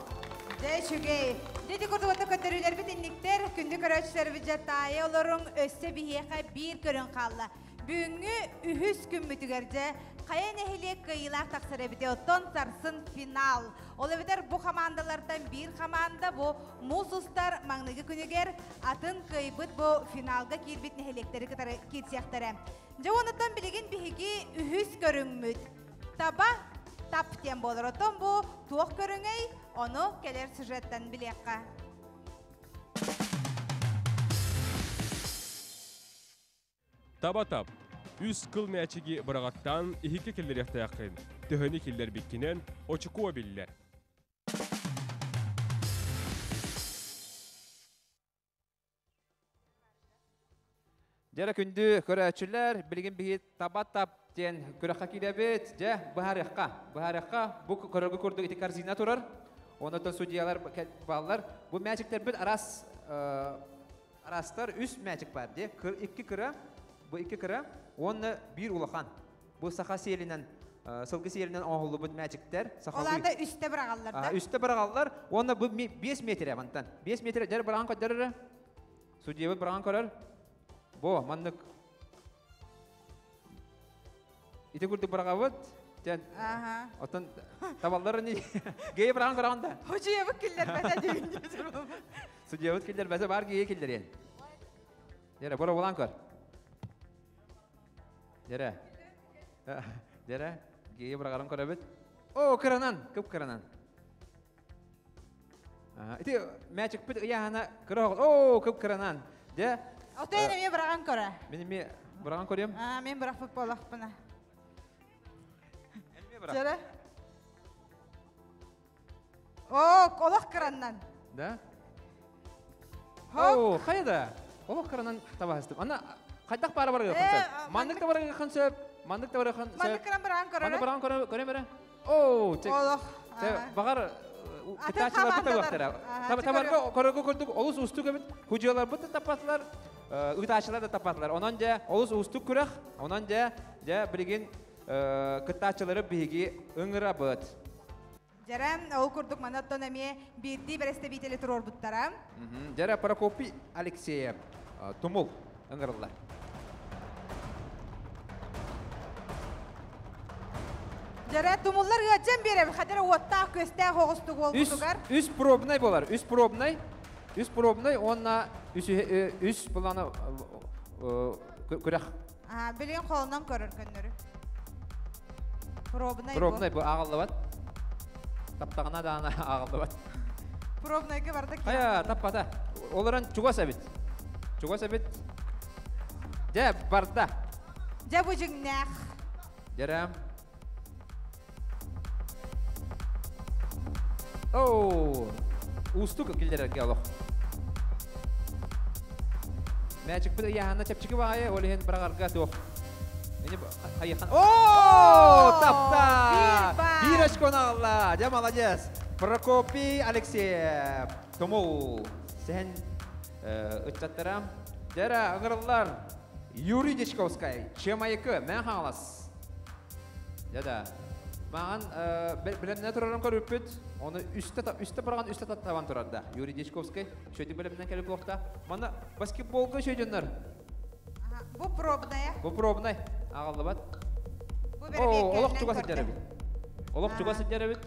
Дьэ, үчүгэй. Дьэ, курдук көтөрүүлэрбит инниктэр, күндү көрөөччүлэрбит дьэ таайа олоруҥ, өссө биһиэхэ биир көрүҥ хаалла. Бүгүҥҥү үһүс күммүтүгэр дьэ хайа нэһилиэк кыайыылаах тахсар эбитий, оттон сарсын финал. Ол эбэтэр бу хамаандалартан биир хамаанда бу муус устар маҥнайгы күнүгэр атын кыайбыт бу финалга киирбит нэһилиэктэри кытары киирсиэхтэрэ. Дьэ онуттан билигин биһиги үһүс көрүҥмүт таба тап диэн буолар. Оттон бу туох көрүҥэй, ону кэлэр сюжеттан билиэххэ. Таба тап. Үс кыл мээчиги быраҕаттаан иһиккэ киллэриэхтээххин. Төһөнү киллэрбиккинэн очукуо биллэр. Дьэрэ күндү көрөөччүлэр, билигин биһи таба тап диэн күрэххэ киирэбит. Дьэ, быһаарыахха. Быһаарыахха. Бу көрөргө курдук ити корзина турар. Оннуттан судьялар бааллар. Бу мээчиктэрбит араас араастар үс мээчик бар дии. Икки кыра, бу икки кыра уонна биир улахан. Бу саха сиэлинэн сылгы сиэлинэн оҥоһуллубут мээчиктэр. Сахалыы. Ол үстэ быраҕаллар да? Үстэ быраҕаллар. Уонна бу 5 метрэ мантан. 5 метрэ дьэр быраҕан көрдөрөр. Судьябыт быраҕан көрөр. Бу маннык ити курдук быраҕабыт. Тен оттон табаллар ни гей быраҕан көрөҕүн да. Судьябыт киллэрбэтэ диэн. Судьябыт киллэрбэтэ бар гей киллэриэн. Дьэрэ, бора булан көр. Дьэрэ. Дьэрэ, гей быраҕарын көрөбүт. О, кыранан, кып кыранан. Ити мээчикпит ыйааһына кыра Оо, кып кыранан. Дьэ. Отойн эмиэ быраҕан көрө. Мин эмиэ быраҕан көрүөм. Аа, мен бырахпыт буолахпына. Эмиэ бырах. Дьэрэ. Оо, олох кыраннан. Да? Оо, хайа да? Олох кыранан табаһыстым. Ана хайдах баара барыахын сөп. Маннык да барыахын сөп. Маннык да барыахын сөп. Маннык кыран быраҕан көрөр. Маннык быраҕан көрөм эрэ. Оо, Олох. Баҕар Кыттааччыларбыт табыахтара. Табарга көрөргө курдук олус уустук эбит. Худьуоларбыт да таппатылар, ыытааччылар да таппатылар. Онон дьэ олус уустук күрэх. Онон дьэ дьэ билигин кыттааччылары биһиги ыҥырабыт. Дьэрэ, ол курдук маны оттон эмиэ биирдии бэрэстэбиитэли туруорбуттара. Дьэрэ Прокопий Алексеев Тумул ыҥырыллар. Дьэрэ тумуллар ыадьан биэрэбит, хадара уоттаах күөстээх оҕустук уолбутугар. Үс пробнай болар, үс пробнай, үс пробнай уонна үс үс буланы күрэх. Билигин холонон көрөр көннөрү. Пробнай. Пробнай бу ааҕыллыбат. Таптаҕына даҕаны ааҕыллыбат. Пробнайга барда. Хайа, таппата. Олорон чугас эбит. Чугас эбит. Дьэ, барда. Дьэ, бу дьиҥнээх. Дьэрэм. Оу, уустук киллэрэргэ олох. Мээчикпит ыйааһына чэпчэки баҕайы, ол иһин быраҕарга суох. Хайыхан. О, тапта! Биир очкону аҕалла. Дьэ, молодец. Прокопий Алексеев. Тумул. Сэһэн ыччаттара. Дьэрэ, ыҥырыллар. Юрий Дьячковскай. Чемайыкы, Мэн Хаҥалас. Дьэ да. Маҕан бэлэмнэнэ турарын көрүппүт. Оны үстэ үстэ быраҕан үстэ табан турарда. Юрий Дьячковскай шөйдүк бэлэмнэн кэлип буолта. Манна баскетболга шөйдөннөр. Бу пробная. Бу пробнай. Аҕаллыбат. Бу Олох чугас сылдьар эбит. Олох чугас сылдьар эбит.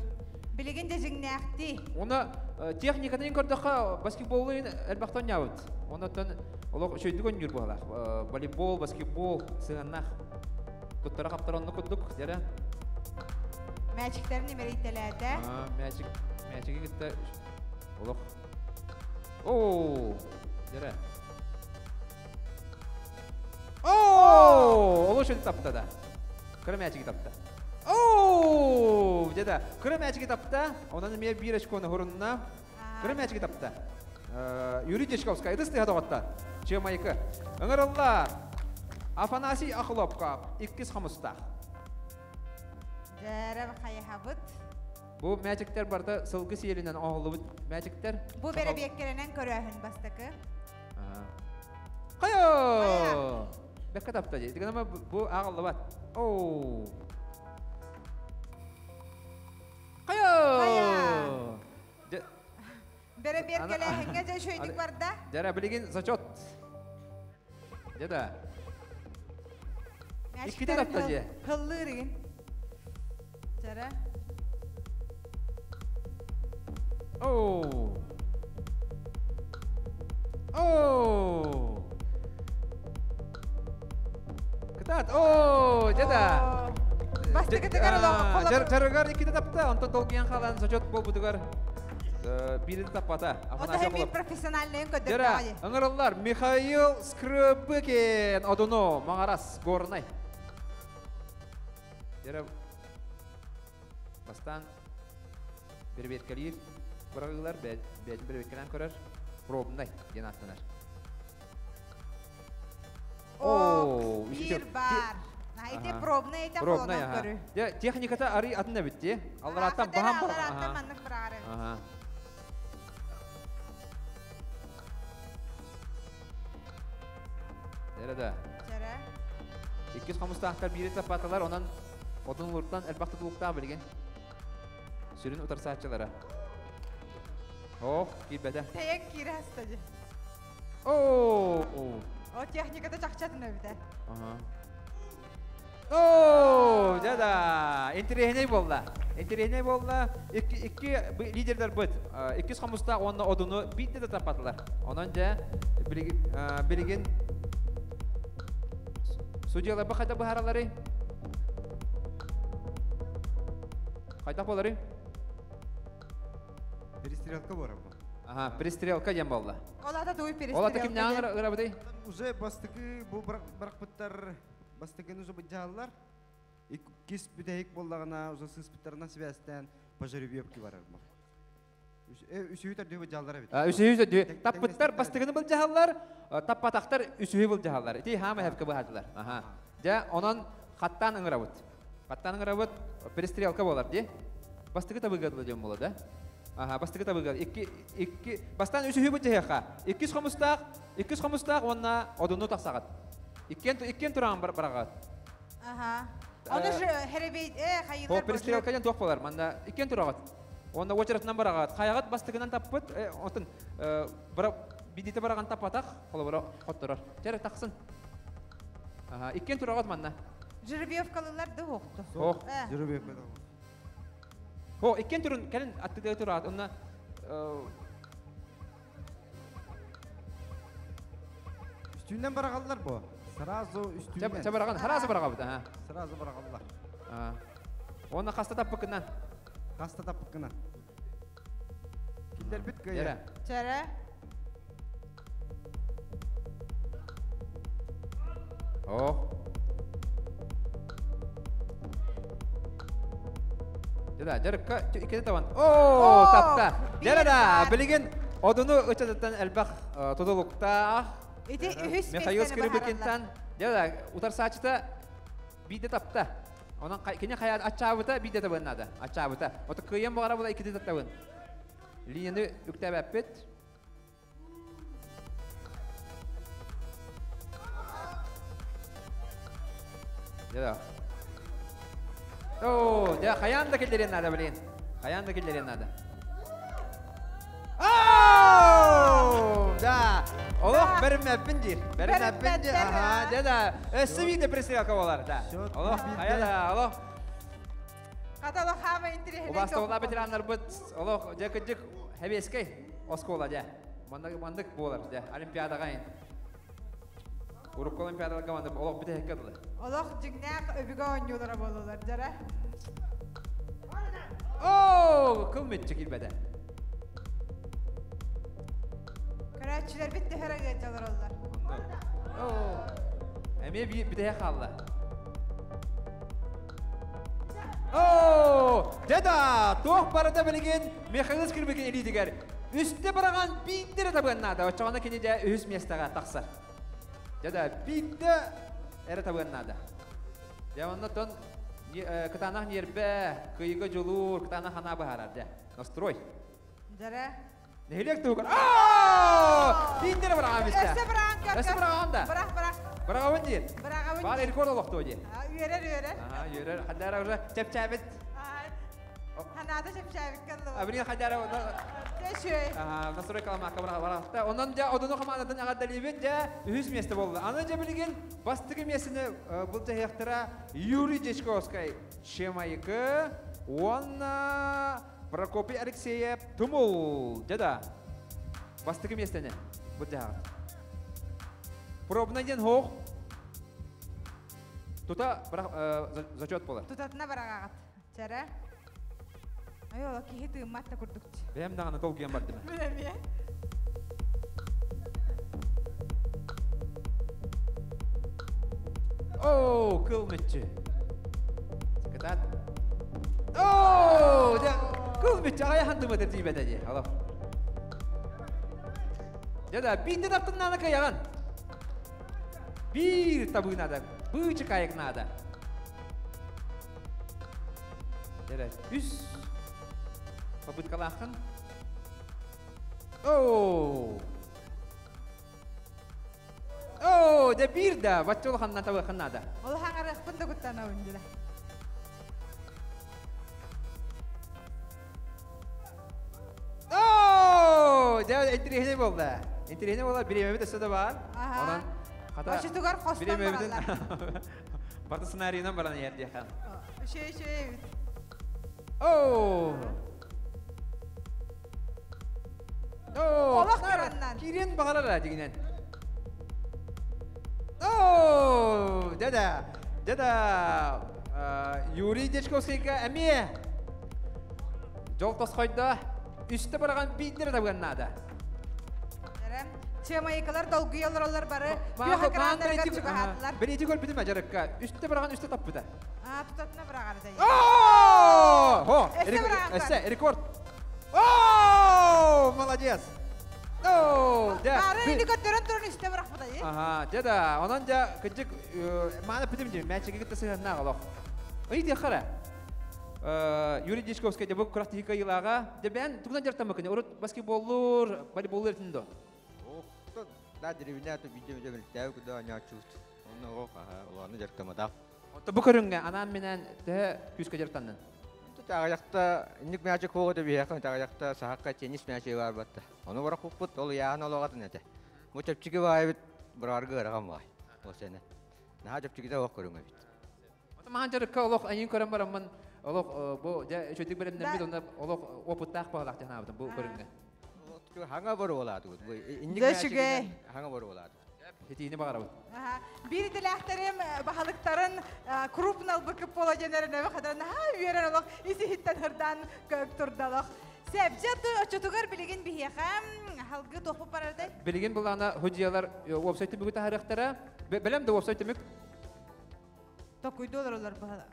Билигин дьиҥнээхтии. Уна техникатын көрдөххө баскетболу элбэхтэн оонньообут. Оннуттан олох үчүгэйдик оонньуур буолалаах. Волейбол, баскетбол сыһыаннаах. Туттара хаптар оннук курдук, дьэрэ. Мээчиктерин имэрийтэлээтэ. Мээчик, мээчиги кытта олох. Оо, дьэрэ. Оо, олус үчүгэй тапта да. Кыра мээчиги тапта. Оо, дьэ да, кыра мээчиги тапта. Онон эмиэ биир очкону хурунна. Кыра мээчиги тапта. Юрий Дьячковскай ытыс тыаһа доҕотта. Чыамайыкы. Ыҥырыллар. Афанасий Охлопков иккис хомустаах. Дьэрэ хайыһабыт. Бу мээчиктэр барыта сылгы сиэлинэн оҥоһуллубут мээчиктэр. Бу бэрэбиэккэлэнэн көрөөһүн бастакы. Хайо! Бэккэ тапта дии. Дигэнэ бу ааҕыллыбат. Оу. Хайо! Бэрэбиэркэлээһиҥҥэ дьэ үчүгэйдик барда. Дьэрэ билигин зачет. Дьэ да. Иккитэ тапта дьэ. Хыллыыр игин. Дьэрэ. Оу. Оу. Кытаат. Оо, дьэ да. Бастакытыгар олоҕо Чарыгар иккитэ тапта, онтон долгуйан хаалан зачет буолбутугар биирин таппата. Афанасий биир профессиональныйын көрдөрдөҕө. Ыҥырыллар Михаил Скрыбыкин Одуну Маҥарас Горнай. Дьэрэ бастаан бэрэбиэркэлиир быраҕыылар бэйэтин бэрэбиэркэлээн көрөр пробнай диэн ааттанар. О, биир баар. Ити пробный это пробный, ага. Дьэ, техниката арый атын эбит дии. Алларааттан баһан бар. Алларааттан маннык быраары. Ага. Дьэрэ да. Дьэрэ. Иккис хомустаахтар биири таппатылар, онон отун улуртан элбэх тутулуктаах билигин. Сүрүн утарсааччылара. Ох, киирбэтэ. Тэйэн киирэ хаста дьи. Оо! О, техниката чахчатын эбитэ. Ага. Оо, дьэ да, интэриэһинэй буолла. Интэриэһинэй буолла. Икки, икки лидердэр быт. Иккис хомустаах уонна одуну биирдэ да таппатылар. Онон дьэ, билигин судьялар бу хайдах быһааралларый? Хайдах буоларый? Перестрелка буолар бу. Ага, перестрелка диэн буолла. Ол ата туй перестрелка. Ол ата кимнээҕин ырабытый? Уже бастакы бу бырахпыттар бастакыны уже быдьааллар. Иккис бүтэһик буоллаҕына уже сыыспыттарынан сибээстээн по жеребьевке барар бу. Үсүһү төрдүһү былдьааллар эбит. Үсүһү төрдүһү. Таппыттар бастыгыны былдьаһаллар, таппатахтар үсүһү былдьаһаллар. Ити хаама хэпкэ быһаатылар. Аха. Дьэ, онон хаттаан ыҥырабыт. Хаттаан ыҥырабыт, перестрелка буолар дии. Бастыгы табыгадылы диэн буола да. Аха, бастакы табыгар. Икки, икки, бастаан үсүһү быдьаһыахха. Иккис хомустаах, иккис хомустаах уонна одуну тахсаҕыт. Иккиэн, иккиэн тураан бараҕыт. Аха. Оны же херебей, э, хайылар. О, перестрелка диэн туох болар? Манна иккиэн тураҕыт. Уонна уочаратынан бараҕыт. Хайаҕыт бастакынан таппыт, отун бидите бараҕан таппатах, холобура хотторор. Чэрэ тахсын. Аха, иккиэн тураҕыт манна. Жеребьевкалылар да уохту. Ох. Жеребьевка. О, иккиэн турун, кэлин аттыгы тураат, онна Үстүүннэн бараҕаллар бу. Сразу үстүүннэн. Чэ бараҕан, сразу бараҕабыт, аха. Сразу бараҕаллар. Онна хаста таппыккынан? Хаста таппыккынан. Киллэрбит кыайа. Чэрэ. О. Дьэ, дьарыкка иккитэ табан. О, тапта. Дьэ да, билигин одуну ыччатыттан элбэх тутулуктаах. Ити үһүс Михаил Скрыбыкинтан дьэ да, утарсааччыта биирдэ тапта. Онон кини хайа аччаабыта биирдэ табын наада. Аччаабыта. Ото кыайан баҕара була иккитэ таттабын. Линияны үктээбэппит. Дьэ. Оо, дьэ, хайаан да киллэриэн наада, блин. Хайаан да киллэриэн наада. Оу! Да, олох бэриммэппин диир. Бэриммэппин диир. Аха, дьэ да. Өссө биирдэ перестрелка болар, да. Олох, хайа да, олох. Хата олох хаама интириэһинэй. Убастабыллаах ветераннарбыт олох дьэ кырдьык хэбиэскэй оскуола дьэ. Маннык маннык буолар дьэ олимпиадаҕа ин. Урукку олимпиадаларга маннык олох бүтэһиккэ дылы. Олох дьиҥнээх өбүгэ оонньуулара буолалар дьара. Оо, кыл мүччү киирбэтэ. Көрөөччүлэрбит төһө эрэ ыалдьа олороллор. Оо, эмиэ бүтэһик хаалла. Оо, дьэ-да, туох барыта билигин Михаил Скрыбыкин илиитигэр үстэ быраҕан биирдэ эрэ табыан наада. Оччоҕуна кини дьэ үһүс миэстэҕэ тахсар. Дьэ-да, биирдэ эрэ табыан наада. Дьэ, онно тон кытаанах ньиэрбэ, кыйыга дьулуур, кытаанах анаа быһаарар, дьэ. Настрой. Дьэрэ. Нэһилиэк туһугар. Аа! Биирдэрэ быраҕан бистэ. Өссө быраҕан көр. Өссө быраҕан да. Бырах, бырах. Быраҕабын диир. Быраҕабын. Баар рекорд олохтуо диир. Үөрэр, үөрэр. Аа, үөрэр. Хадара уже чэпчээбит. Ханаата чэпчээбиккэ дылы. Абрин хадара Чэчүөй. Аа, настройка ламака быраҕа барахта. Онон дьэ одуну хамаандатын эҕэрдэлиибит дьэ үһүс миэстэ буолла. Аны дьэ билигин бастакы миэстэни былдьаһыахтара Юрий Дьячковскай Чемайыкы уонна Прокопий Алексеев Тумул. Дьэ да, бастакы миэстэни былдьаһаҕыт. Пробный диэн хоох тута зачет болар. Тутатына бараҕаҕыт. Чэрэ. Ай, ола киһи тыыммат да курдук. Бэйэм даҕаны долгуйан бардым. Билэмиэ. Оо, кыл мүччү. Кытаат. Оо, дьэ, кыл мүччү аҕай хантымыта тиийбэтэ дии. Алло. Дьэ да, биирдэ таптын наада кыайаҕын. Биир табыы наада, быычыкайык наада. Дьэ, үс попыткалааххын. Оо! Оо, дьэ биир да, бачча улаханнан табыаххын наада. Ол хаҥарыахпын да куттанабын дьэ. Оо, дьэ интириэһинэй буолла. Интириэһинэй буолла, бириэмэбит өссө да баар. Онон хата Очутугар хостон бириэмэбитин бараллар. барыта сценарийынан баран иһэр диэхэ. Үчүгэй үчүгэй эбит. Оо! Оо, Олох кыраннан. Кириэн баҕарара дигинэн. Оо, дьэ-да, дьэ-да, Юрий Дьячковскийга эмиэ дьол тосхойдо. Үстэ быраҕан биирдэрэ табыан наада. Чыамайыкалар долгуйа олороллор бары күөх экраннарыгар чугаһаатылар. Били ити көрбүтүм дьарыкка. Үстэ быраҕан үстэ таппыта. Аа, тутатына быраҕар да. Оо! Хо! Өссө рекорд. О, молодец! О, дьэ. Бары ини көрдөрөн туран үстэ бырахпыта. Аха, дьэ да, онон дьэ кырдьык маана бүтүм дии, мээчиги кытта сыһыаннаах олох. Ый диэххэ эрэ. Юрий Дьячковскай дьэ бу күрэхтэһии кыайыылааҕа. Дьэ бэйэн тугунан дьарыктаммыккын? Урут баскетболлуур, волейболлуур этин дуо? Да, деревня то видео видео билтээб куда оонньооччубут. Онно оҕо улааны дьарыктамматах. Онто бу көрүҥҥэ анаан минээн төһө күүскэ дьарыктаннын? Таҕайахта инник мячик хуоҕа да биһиэхэ таҕайахта сахакка теннис мячига баар батта. Ону барахпыппыт ол ыйааһын олоҕатын этэ. Бу чэпчэки баайбыт быраарга ыарахан баай. Ол сэнэ. Наһаа чэпчэкитэ олох көрүҥ эбит. Махан дьарыкка олох айын көрөн бараммын олох бу дьэ үчүгдүк бэлэмнэммит онно олох опыттаах баҕалаах дьанаабытым бу көрүҥҥэ. Хаҥа боруолаатыбыт. Бу инник Дьэ үчүгэй. Хаҥа боруолаатыбыт. Итиини баҕарабыт. Биир идэлээхтэрим баһылыктарын крупнал быкып буола диэн эрэнэбэ хатан наһаа үөрэн олох ис иһиттэн ырдаан көк турдалох. Сэбдьэ оччотугар билигин биһиэхэ халгы туохпут барардай? Билигин булаана худьялар уопсай түмүгү таһарыахтара. Бэлэм да уопсай түмүк? Токуйду олоролор баһала.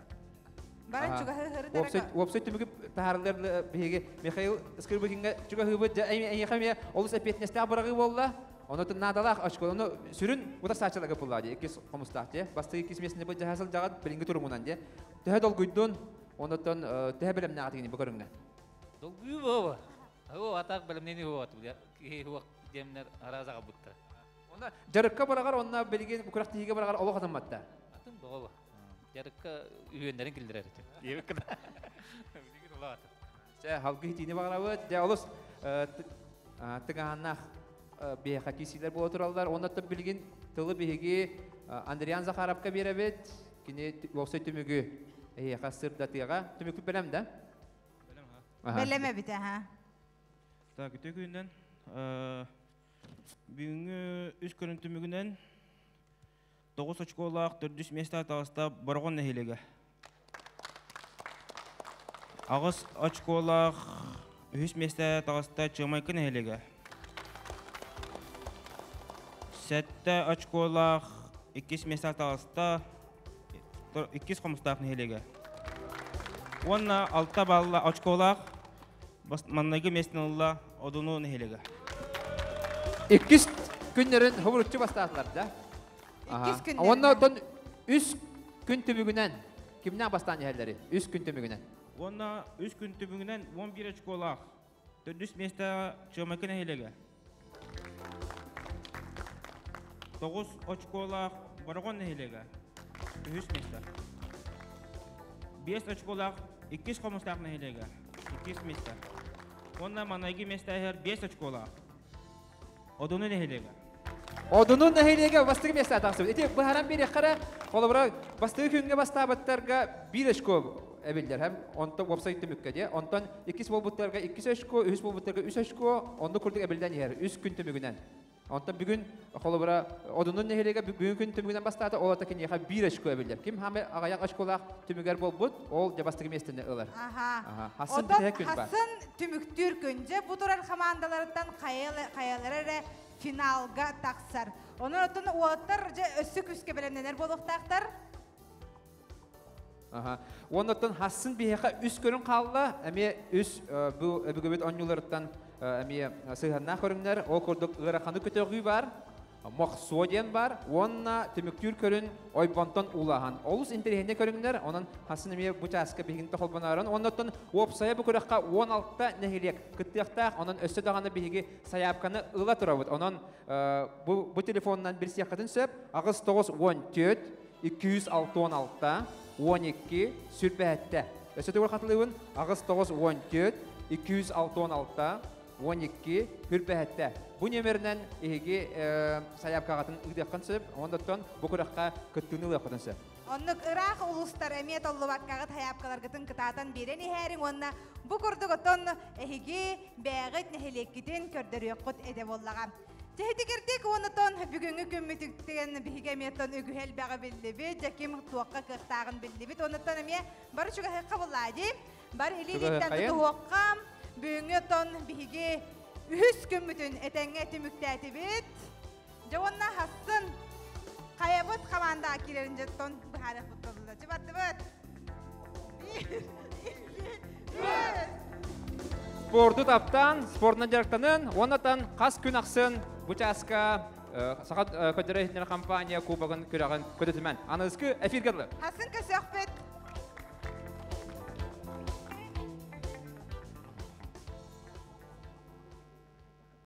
Баран чугаһы Уопсай уопсай түмүгү таһаарылар биһиги Михаил Скрыбыкинга чугаһыыбыт эйиэхэ эмиэ олус эппиэтинэстээх быраҕыы буолла. Онотун наадалаах очко. Ону сүрүн утарсааччыларга буллаа дии. Иккис хомустаах дии. Бастакы иккис миэстэни бу дьаһа сылдьаҕыт билиҥҥи туругунан дии. Төһө долгуйдун, онотон төһө бэлэмнээҕитигини бу көрүҥҥэ? Долгуйуу буоба. Оо, атаак бэлэмнэни хуот. Киһи хуок диэмнэр араас аҕалбыттар. Онно дьарыкка быраҕар, онно билигин бу күрэхтэһиигэ быраҕар олох атымматта. Атын боҕо. Дьарыкка үһүөннэрин киллэрэр этим. Билигин улаата. Чэ, халгы хитиини баҕарабыт. Дьэ, олус тыгаһаннаах биһиэхэ киирсиилэр буола тураллар. Онно билигин тылы биһиги Андриан Захаровка биэрэбит. Кини уопсай түмүгү эһиэхэ сырдатыаҕа. Түмүкпүт бэлэм да? Бэлэм эбит, аха. Так, үтүө күнүнэн. Бүгүҥҥү үс көрүн түмүгүнэн 9 очколаах төрдүс миэстэ таҕыста Бороҕон нэһилиэгэ. Аҕыс очколаах үһүс миэстэ таҕыста Чыамайкы нэһилиэгэ. Сэттэ очколаах иккис миэстэ таҕыста иккис Хомустаах нэһилиэгэ. Уонна алта балла очколаах маннайгы миэстэни ылла Одуну нэһилиэгэ. Иккис күннэрин хобуруччу бастаатылар да? Иккис күннэрин. Уонна оттон үс күн түмүгүнэн кимнээх бастаан иһэллэри? Үс күн түмүгүнэн. Уонна үс күн түмүгүнэн 11 очколаах төрдүс миэстэҕэ Чыамайкы нэһилиэгэ. 9 очколаах Бороҕон нэһилиэгэ. Үһүс миэстэ. 5 очколаах иккис Хомустаах нэһилиэгэ. Иккис миэстэ. Уонна манайгы миэстэ 5 очколаах Одуну нэһилиэгэ. Одуну нэһилиэгэ бастакы миэстэ тахсыбыт. Ити быһааран биэриэххэ холобура бастакы күҥҥэ бастаабыттарга биир очко эбиллэр һэм онтон уопсай түмүккэ диэ. Онтон иккис буолбуттарга иккис очко, үһүс буолбуттарга үс очко, оннук курдук эбиллэн иһэр үс күн түмүгүнэн. Онтон бүгүн холобура Одунун нэһилиэгэ бүгүн күн түмүгүнэн бастаата, ол ата киниэхэ биир очко эбиллэр. Ким хаамай аҕыйах очколаах түмүгэр буолбут, ол дьэ бастакы миэстэни ылар. Аха. Хасын Отон бүтэһик күн бар. хасын түмүктүүр күн. Дьэ бу турар хамаандаларыттан хайалара эрэ финалга тахсар. Онон оттон уолаттар дьэ өссө күүскэ бэлэмнэнэр буолуохтаахтар. Аха. Оннуттан хассын биһиэхэ үс көрүҥ хаалла. Эмиэ үс бу өбүгэбит оонньууларыттан эмиэ сыһыаннаах көрүҥнэр. Ол курдук ыараханы көтөҕүү бар, мохсуо диэн бар уонна түмүктүүр көрүн ойбонтон уулааһын. Олус интэриэһинэй көрүҥнэр. Онон хассын эмиэ бу чааска биһигини тохолбонорун. Оннуттан уопсайа бу күрэххэ 16 нэһилиэк кыттыахтаах. Онон өссө даҕаны биһиги сайаапканы ыла турабыт. Онон бу, бу телефонунан билсиэххитин сөп. 8 9 14 266 12 сүрбэһэттэ. Өссө төгүл хатылыыбын 8 9 14 266 12 хүрбэһэттэ. Бу нүөмэринэн эһиги сайаапкаҕытын ыытыаххын сөп, оннуттан бу күрэххэ кыттыыны ылыаххытын сөп. Оннук ыраах улуустар эмиэ толлубаккаҕыт хайаапкаларгытын кытаатан биэрэн иһээриҥ уонна бу курдук оттон эһиги бэйэҕит нэһилиэккитин көрдөрүөххүт этэ буоллаҕа. Дьэһитигирдик уонутон бүгүҥҥү күммүтүктэн биһиги эмиэ тон үгүһү элбэҕи биллибит, дьэ ким туохха кыахтааҕын биллибит. Онуттан эмиэ бары чугаһыахха буллаа дии. Бар илии-илииттэн тутуһуохха. Бүгүҥҥү тон биһиги үһүс күммүтүн этэҥҥэ түмүктээтибит. Дьэ уонна хассын хайабыт хамаандаҕа киирэрин дьэ тон быһаарыахпыт буолла. Дьэ бардыбыт. Биир, икки, үс. Спорду таптаан, спордунан дьарыктанын, уоннатан хас күн ахсын бу чааска Саха көдөрө иһитиннэрэр компания кубогын күрэҕин көтүтүмэн. Аныгыскы эфиргэ дылы. Хасын көсөхпүт.